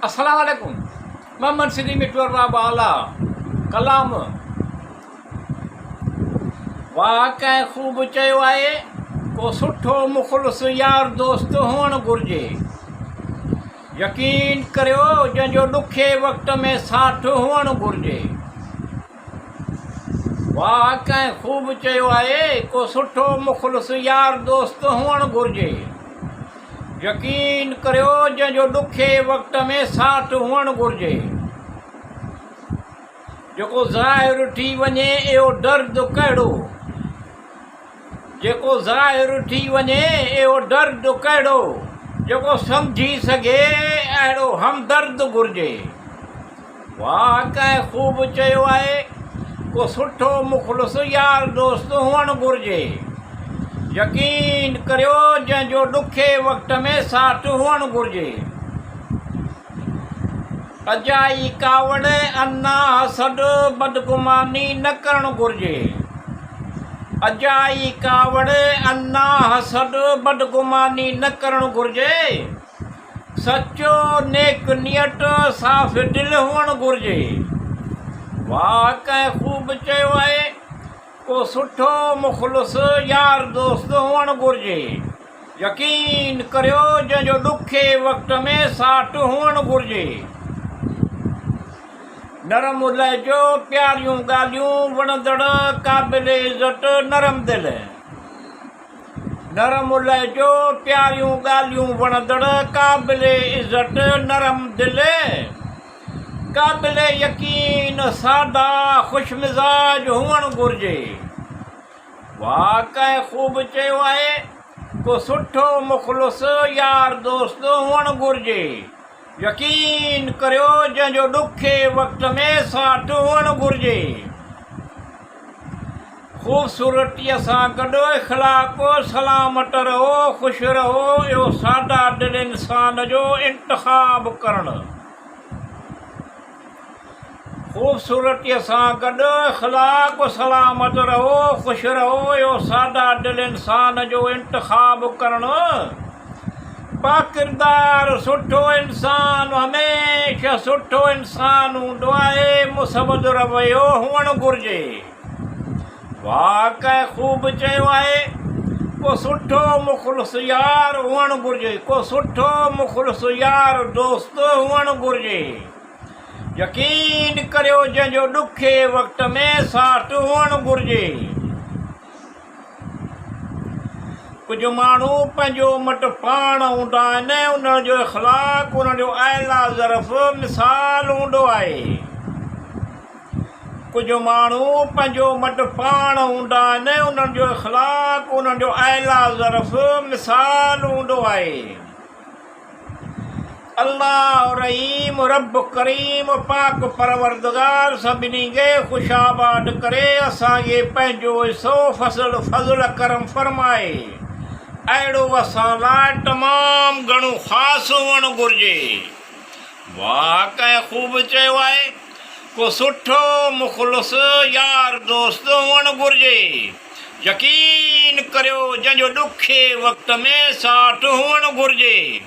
السلام عليڪم محمد سنڌي مٺو ارباب اعليٰ ڪلام واھ ڪنهن خوب چيو آهي ڪو سٺو مخلص يار دوست هئڻ گهرجي يقين ڪريو جنهن جو ڏکي وقت ۾ ساٿ هئڻ گهرجي واھ ڪنهن خوب چيو آهي ڪو سٺو مخلص يار دوست هئڻ گهرجي يقين ڪريو جنهن جو ڏکي وقت ۾ ساٿ هئڻ گهرجي. جيڪو ظاهر ٿي وڃي اهو درد ڪهڙو. جيڪو ظاهر ٿي وڃي اهو درد ڪهڙو. جيڪو سمجهي سگهي اهڙو همدرد گهرجي. واھ ڪنهن خوب چيو آهي ڪو سٺو مخلص يار دوست هئڻ گهرجي يقين ڪريو جنهن جو ڏکي وقت ۾ ساٿ هئڻ گهرجي اجائي ڪاوڙ انا حسد بدگماني نه ڪرڻ گهرجي اجائي ڪاوڙ انا حسد بدگماني نه ڪرڻ گهرجي سچو، نيڪ نيت، صاف دل هئڻ گهرجي. واھ ڪنهن خوب چيو آهي، ڪو سٺو مخلص يار دوست هئڻ گهرجي. يقين ڪريو جنهن جو ڏکي وقت ۾ ساٿ هئڻ گهرجي. نرم لهجو، پياريون ڳالهيون، وڻندڙ، قابل عزت، نرم دل. نرم لهجو، پياريون ڳالهيون وڻندڙ، قابل عزت، نرم دل، قابل يقين، سادا، خوش مزاج هئڻ گهرجي. واھ ڪنهن خوب چيو آهي، ڪو سٺو مخلص يار دوست هئڻ گهرجي. يقين ڪريو جنهن جو ڏکي وقت ۾ ساٿ هئڻ گهرجي. خوبصورتيء سان گڏ اخلاق، سلامت رهو، خوش رهو، اهو ساده دل انسان جو انتخاب ڪرڻ. خوبصورتيء سان گڏ اخلاق، سلامت رهو، خوش رهو، اهو ساده دل انسان جو انتخاب ڪرڻ. باڪردار سٺو انسان هميشه سٺو انسان هوندو آهي، مثبت رويو هئڻ گهرجي. واھ ڪنهن خوب چيو آهي، ڪو سٺو مخلص يار هئڻ گهرجي، ڪو سٺو مخلص يار دوست هئڻ گهرجي. يقين ڪريو جنهن جو ڏکي وقت ۾ ساٿ هئڻ گهرجي. ڪجهه ماڻهو پنهنجو مٽ پاڻ هوندا آهن، انهن جو اخلاق، انهن جو اعليٰ ظرف مثال هوندو آهي. ڪجهه ماڻهو پنهنجو مٽ پاڻ هوندا آهن، انهن جو اخلاق، انهن جو اعليٰ ظرف مثال هوندو آهي. الله رحيم رب ڪريم پاڪ پروردگار سڀني کي خوش آباد ڪري اسان کي پنهنجو حصو فضل فضل ڪرم فرمائي اهڙو اسان لاء تمام گهڻو خاص هئڻ گهرجي واھ ڪنهن خوب چيو آهي ڪو سٺو مخلص يار دوست هئڻ گهرجي يقين ڪريو جنهن جو ڏکي وقت ۾ ساٿ هئڻ گهرجي.